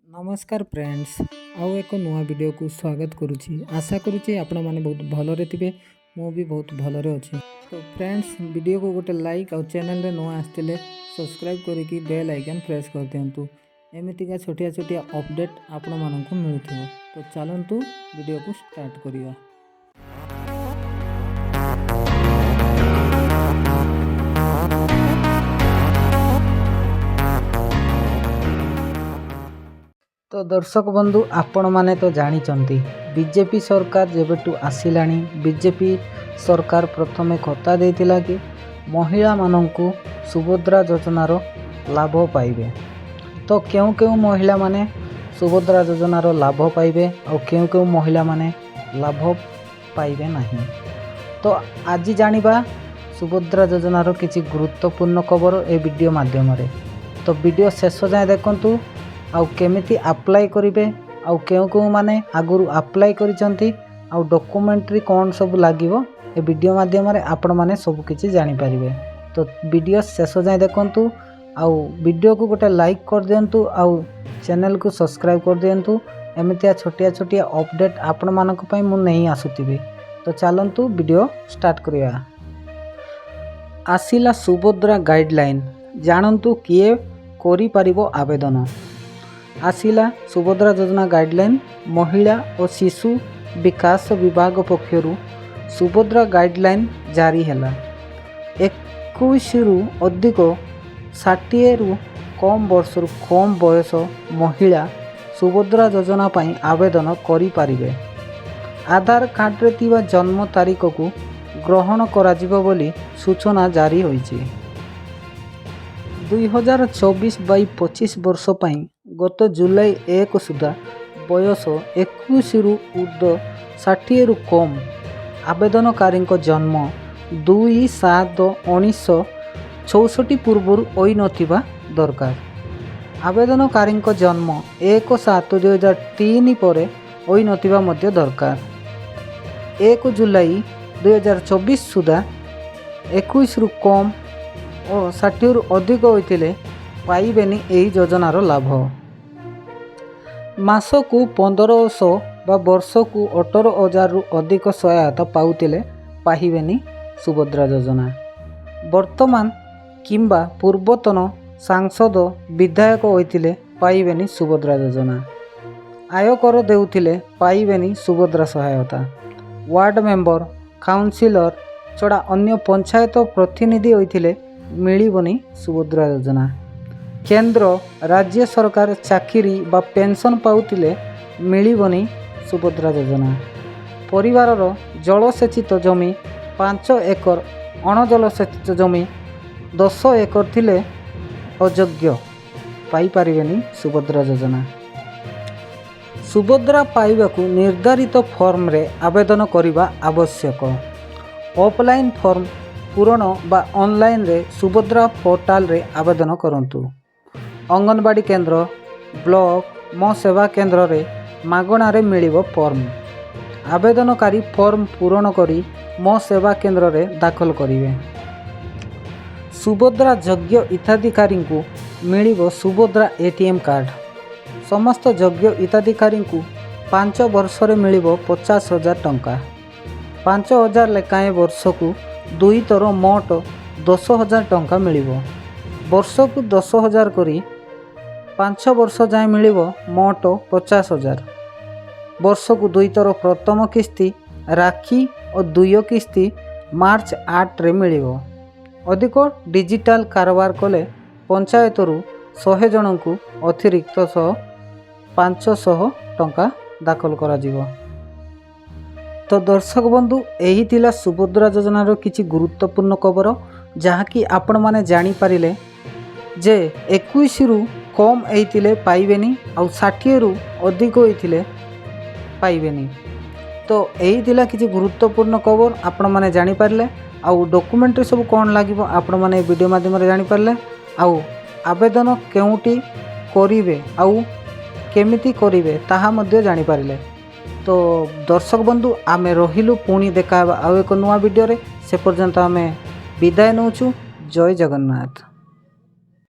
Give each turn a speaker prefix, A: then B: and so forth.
A: ନମସ୍କାର ଫ୍ରେଣ୍ଡସ୍, ଆଉ ଏକ ନୂଆ ଭିଡ଼ିଓକୁ ସ୍ୱାଗତ କରୁଛି। ଆଶା କରୁଛି ଆପଣମାନେ ବହୁତ ଭଲରେ ଥିବେ। ମୁଁ ବି ବହୁତ ଭଲରେ ଅଛି। ତ ଫ୍ରେଣ୍ଡସ୍, ଭିଡ଼ିଓକୁ ଗୋଟେ ଲାଇକ୍ ଆଉ ଚ୍ୟାନେଲରେ ନୂଆ ଆସିଥିଲେ ସବସ୍କ୍ରାଇବ୍ କରିକି ବେଲ୍ ଆଇକନ୍ ପ୍ରେସ୍ କରିଦିଅନ୍ତୁ। ଏମିତିକା ଛୋଟିଆ ଛୋଟିଆ ଅପଡ଼େଟ୍ ଆପଣମାନଙ୍କୁ ମିଳୁଥିବ। ତ ଚାଲନ୍ତୁ, ଭିଡ଼ିଓକୁ ଷ୍ଟାର୍ଟ କରିବା। ତ ଦର୍ଶକ ବନ୍ଧୁ, ଆପଣମାନେ ତ ଜାଣିଛନ୍ତି, ବିଜେପି ସରକାର ଯେବେଠୁ ଆସିଲାଣି, ବିଜେପି ସରକାର ପ୍ରଥମେ କଥା ଦେଇଥିଲା କି ମହିଳାମାନଙ୍କୁ ସୁଭଦ୍ରା ଯୋଜନାର ଲାଭ ପାଇବେ। ତ କେଉଁ କେଉଁ ମହିଳାମାନେ ସୁଭଦ୍ରା ଯୋଜନାର ଲାଭ ପାଇବେ ଆଉ କେଉଁ କେଉଁ ମହିଳାମାନେ ଲାଭ ପାଇବେ ନାହିଁ, ତ ଆଜି ଜାଣିବା ସୁଭଦ୍ରା ଯୋଜନାର କିଛି ଗୁରୁତ୍ୱପୂର୍ଣ୍ଣ ଖବର ଏ ଭିଡ଼ିଓ ମାଧ୍ୟମରେ। ତ ଭିଡ଼ିଓ ଶେଷ ଯାଏଁ ଦେଖନ୍ତୁ। ଆଉ କେମିତି ଆପ୍ଲାଏ କରିବେ, ଆଉ କେଉଁ କେଉଁମାନେ ଆଗରୁ ଆପ୍ଲାଏ କରିଛନ୍ତି, ଆଉ ଡକୁମେଣ୍ଟାରୀ କ'ଣ ସବୁ ଲାଗିବ, ଏ ଭିଡ଼ିଓ ମାଧ୍ୟମରେ ଆପଣମାନେ ସବୁକିଛି ଜାଣିପାରିବେ। ତ ଭିଡ଼ିଓ ଶେଷ ଯାଏଁ ଦେଖନ୍ତୁ ଆଉ ଭିଡ଼ିଓକୁ ଗୋଟେ ଲାଇକ୍ କରିଦିଅନ୍ତୁ ଆଉ ଚ୍ୟାନେଲକୁ ସବସ୍କ୍ରାଇବ୍ କରିଦିଅନ୍ତୁ। ଏମିତିଆ ଛୋଟିଆ ଛୋଟିଆ ଅପଡ଼େଟ୍ ଆପଣମାନଙ୍କ ପାଇଁ ମୁଁ ନେଇ ଆସୁଥିବି। ତ ଚାଲନ୍ତୁ, ଭିଡ଼ିଓ ଷ୍ଟାର୍ଟ କରିବା। ଆସିଲା ସୁଭଦ୍ରା ଗାଇଡ଼ଲାଇନ୍, ଜାଣନ୍ତୁ କିଏ କରିପାରିବ ଆବେଦନ। ଆସିଲା ସୁଭଦ୍ରା ଯୋଜନା ଗାଇଡ଼ଲାଇନ୍। ମହିଳା ଓ ଶିଶୁ ବିକାଶ ବିଭାଗ ପକ୍ଷରୁ ସୁଭଦ୍ରା ଗାଇଡ଼ଲାଇନ୍ ଜାରି ହେଲା। 21ରୁ ଅଧିକ 60ରୁ କମ୍ ବର୍ଷରୁ କମ୍ ବୟସ ମହିଳା ସୁଭଦ୍ରା ଯୋଜନା ପାଇଁ ଆବେଦନ କରିପାରିବେ। ଆଧାର କାର୍ଡ଼ରେ ଥିବା ଜନ୍ମ ତାରିଖକୁ ଗ୍ରହଣ କରାଯିବ ବୋଲି ସୂଚନା ଜାରି ହୋଇଛି। 2024/25 ବର୍ଷ ପାଇଁ ଗତ ଜୁଲାଇ 1 ସୁଦ୍ଧା ବୟସ 21ରୁ ଉର୍ଦ୍ଧ୍ୱ, 60ରୁ କମ୍ ଆବେଦନକାରୀଙ୍କ ଜନ୍ମ 2/7/1964 ପୂର୍ବରୁ ହୋଇନଥିବା ଦରକାର। ଆବେଦନକାରୀଙ୍କ ଜନ୍ମ 1/7/2003 ପରେ ହୋଇନଥିବା ମଧ୍ୟ ଦରକାର। 1 ଜୁଲାଇ 2024 ସୁଦ୍ଧା 21ରୁ କମ୍ ଓ 60ରୁ ଅଧିକ ହୋଇଥିଲେ ପାଇବେନି ଏହି ଯୋଜନାର ଲାଭ। ମାସକୁ 1500 ବା ବର୍ଷକୁ 18,000ରୁ ଅଧିକ ସହାୟତା ପାଉଥିଲେ ପାଇବେନି ସୁଭଦ୍ରା ଯୋଜନା। ବର୍ତ୍ତମାନ କିମ୍ବା ପୂର୍ବତନ ସାଂସଦ, ବିଧାୟକ ହୋଇଥିଲେ ପାଇବେନି ସୁଭଦ୍ରା ଯୋଜନା। ଆୟକର ଦେଉଥିଲେ ପାଇବେନି ସୁଭଦ୍ରା ସହାୟତା। ୱାର୍ଡ଼ ମେମ୍ବର, କାଉନସିଲର ଛଡ଼ା ଅନ୍ୟ ପଞ୍ଚାୟତ ପ୍ରତିନିଧି ହୋଇଥିଲେ ମିଳିବନି ସୁଭଦ୍ରା ଯୋଜନା। କେନ୍ଦ୍ର, ରାଜ୍ୟ ସରକାର ଚାକିରି ବା ପେନ୍ସନ୍ ପାଉଥିଲେ ମିଳିବନି ସୁଭଦ୍ରା ଯୋଜନା। ପରିବାରର ଜଳସେଚିତ ଜମି 5 ଏକର, ଅଣଜଳସେଚିତ ଜମି 10 ଏକର ଥିଲେ ଅଯୋଗ୍ୟ, ପାଇପାରିବେନି ସୁଭଦ୍ରା ଯୋଜନା। ସୁଭଦ୍ରା ପାଇବାକୁ ନିର୍ଦ୍ଧାରିତ ଫର୍ମରେ ଆବେଦନ କରିବା ଆବଶ୍ୟକ। ଅଫଲାଇନ୍ ଫର୍ମ ପୂରଣ ବା ଅନଲାଇନରେ ସୁଭଦ୍ରା ପୋର୍ଟାଲରେ ଆବେଦନ କରନ୍ତୁ। ଅଙ୍ଗନବାଡ଼ି କେନ୍ଦ୍ର, ବ୍ଲକ, ମୋ ସେବା କେନ୍ଦ୍ରରେ ମାଗଣାରେ ମିଳିବ ଫର୍ମ। ଆବେଦନକାରୀ ଫର୍ମ ପୂରଣ କରି ମୋ ସେବା କେନ୍ଦ୍ରରେ ଦାଖଲ କରିବେ। ସୁଭଦ୍ରା ଯୋଗ୍ୟ ହିତାଧିକାରୀଙ୍କୁ ମିଳିବ ସୁଭଦ୍ରା ଏଟିଏମ୍ କାର୍ଡ଼। ସମସ୍ତ ଯୋଗ୍ୟ ହିତାଧିକାରୀଙ୍କୁ 5 ବର୍ଷରେ ମିଳିବ 50,000 ଟଙ୍କା। 5,000 ଲେଖାଏଁ ବର୍ଷକୁ ଦୁଇଥର ମୋଟ 10,000 ଟଙ୍କା ମିଳିବ। ବର୍ଷକୁ 10,000 କରି 5 ବର୍ଷ ଯାଏଁ ମିଳିବ ମୋଟ 50,000। ବର୍ଷକୁ ଦୁଇଥର ପ୍ରଥମ କିସ୍ତି ରାକ୍ଷୀ ଓ ଦ୍ୱିତୀୟ କିସ୍ତି ମାର୍ଚ୍ଚ 8ରେ ମିଳିବ। ଅଧିକ ଡିଜିଟାଲ କାରବାର କଲେ ପଞ୍ଚାୟତରୁ 100 ଜଣଙ୍କୁ ଅତିରିକ୍ତ ସହ 500 ଟଙ୍କା ଦାଖଲ କରାଯିବ। ତ ଦର୍ଶକ ବନ୍ଧୁ, ଏହି ଥିଲା ସୁଭଦ୍ରା ଯୋଜନାର କିଛି ଗୁରୁତ୍ୱପୂର୍ଣ୍ଣ ଖବର, ଯାହାକି ଆପଣମାନେ ଜାଣିପାରିଲେ ଯେ 21ରୁ କମ୍ ହେଇଥିଲେ ପାଇବେନି ଆଉ 60ରୁ ଅଧିକ ହେଇଥିଲେ ପାଇବେନି। ତ ଏହି ଥିଲା କିଛି ଗୁରୁତ୍ୱପୂର୍ଣ୍ଣ ଖବର, ଆପଣମାନେ ଜାଣିପାରିଲେ। ଆଉ ଡକୁମେଣ୍ଟାରୀ ସବୁ କ'ଣ ଲାଗିବ, ଆପଣମାନେ ଏ ଭିଡ଼ିଓ ମାଧ୍ୟମରେ ଜାଣିପାରିଲେ। ଆଉ ଆବେଦନ କେଉଁଠି କରିବେ ଆଉ କେମିତି କରିବେ, ତାହା ମଧ୍ୟ ଜାଣିପାରିଲେ। ତ ଦର୍ଶକ ବନ୍ଧୁ, ଆମେ ରହିଲୁ। ପୁଣି ଦେଖା ହେବା ଆଉ ଏକ ନୂଆ ଭିଡ଼ିଓରେ। ସେ ପର୍ଯ୍ୟନ୍ତ ଆମେ ବିଦାୟ ନେଉଛୁ। ଜୟ ଜଗନ୍ନାଥ।